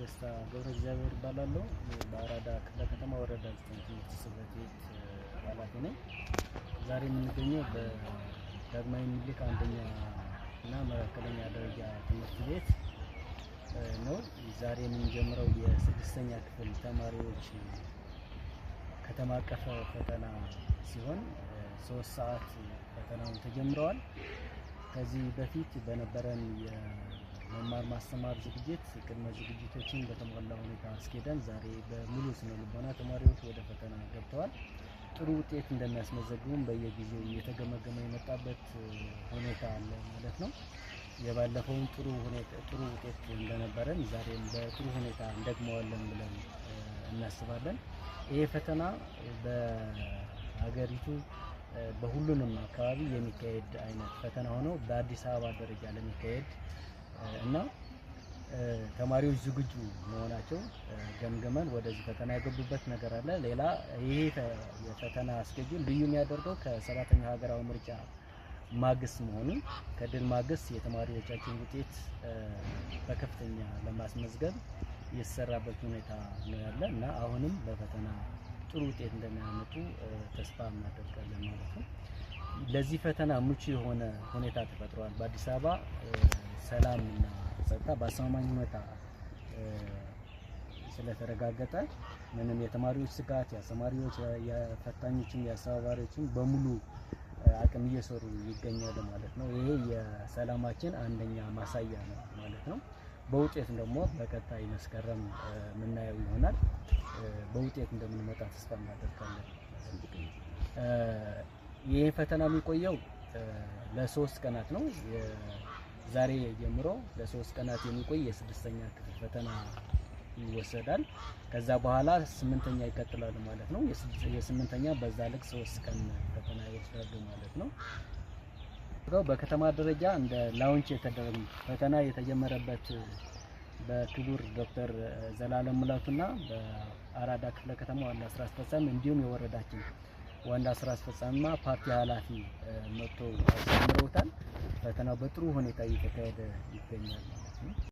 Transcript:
ደስታ ገብረ እግዚአብሔር እባላለሁ። በአራዳ ክፍለ ከተማ ወረዳ 9 ትምህርት ጽሕፈት ቤት ኃላፊ ነኝ። ዛሬ የምንገኘው በዳግማዊ ምኒልክ አንደኛ እና መካከለኛ ደረጃ ትምህርት ቤት ነው። ዛሬ የምንጀምረው የስድስተኛ ክፍል ተማሪዎች ከተማ አቀፍ ፈተና ሲሆን 3 ሰዓት ፈተናውን ተጀምረዋል። ከዚህ በፊት በነበረን የመማር ማስተማር ዝግጅት ቅድመ ዝግጅቶችን በተሟላ ሁኔታ አስኬደን ዛሬ በሙሉ ስነ ልቦና ተማሪዎች ወደ ፈተና ገብተዋል። ጥሩ ውጤት እንደሚያስመዘግቡም በየጊዜው እየተገመገመ የመጣበት ሁኔታ አለ ማለት ነው። የባለፈውን ጥሩ ሁኔታ ጥሩ ውጤት እንደነበረን ዛሬም በጥሩ ሁኔታ እንደግመዋለን ብለን እናስባለን። ይሄ ፈተና በሀገሪቱ በሁሉንም አካባቢ የሚካሄድ አይነት ፈተና ሆኖ በአዲስ አበባ ደረጃ ለሚካሄድ እና ተማሪዎች ዝግጁ መሆናቸው ገምግመን ወደዚህ ፈተና የገቡበት ነገር አለ። ሌላ ይሄ የፈተና schedule ልዩ የሚያደርገው ከሰባተኛው ሀገራዊ ምርጫ ማግስት መሆኑን ከድል ማግስት የተማሪዎቻችን ውጤት በከፍተኛ ለማስመዝገብ የተሰራበት ሁኔታ ነው ያለ እና አሁንም በፈተና ጥሩ ውጤት እንደሚያመጡ ተስፋ እናደርጋለን ማለት ነው። ለዚህ ፈተና ምቹ የሆነ ሁኔታ ተፈጥሯል። በአዲስ አበባ ሰላም እና ጸጥታ በአስተማማኝ ሁኔታ ስለተረጋገጠ ምንም የተማሪዎች ስጋት የአስተማሪዎች፣ የፈታኞችም፣ የአስተባባሪዎችም በሙሉ አቅም እየሰሩ ይገኛሉ ማለት ነው። ይሄ የሰላማችን አንደኛ ማሳያ ነው ማለት ነው። በውጤት ደግሞ በቀጣይ መስከረም የምናየው ይሆናል። በውጤት እንደምንመጣ ተስፋ እናደርጋለን። ይሄ ፈተና የሚቆየው ለ3 ቀናት ነው። ዛሬ ጀምሮ ለ3 ቀናት የሚቆይ የስድስተኛ ክፍል ፈተና ይወሰዳል። ከዛ በኋላ 8ኛ ይቀጥላሉ ማለት ነው። የስምንተኛ በዛ ልክ 3 ቀን ፈተና ይወስዳሉ ማለት ነው። በከተማ ደረጃ እንደ ላውንች የተደረገ ፈተና የተጀመረበት በክቡር ዶክተር ዘላለም ሙላቱና በአራዳ ክፍለ ከተማ ዋና ስራ አስፈጻሚ እንዲሁም የወረዳችን ዋና ስራ አስፈጻሚና ፓርቲ ኃላፊ መጥቶ አስጀምረውታል። ፈተናው በጥሩ ሁኔታ እየተካሄደ ይገኛል ማለት ነው።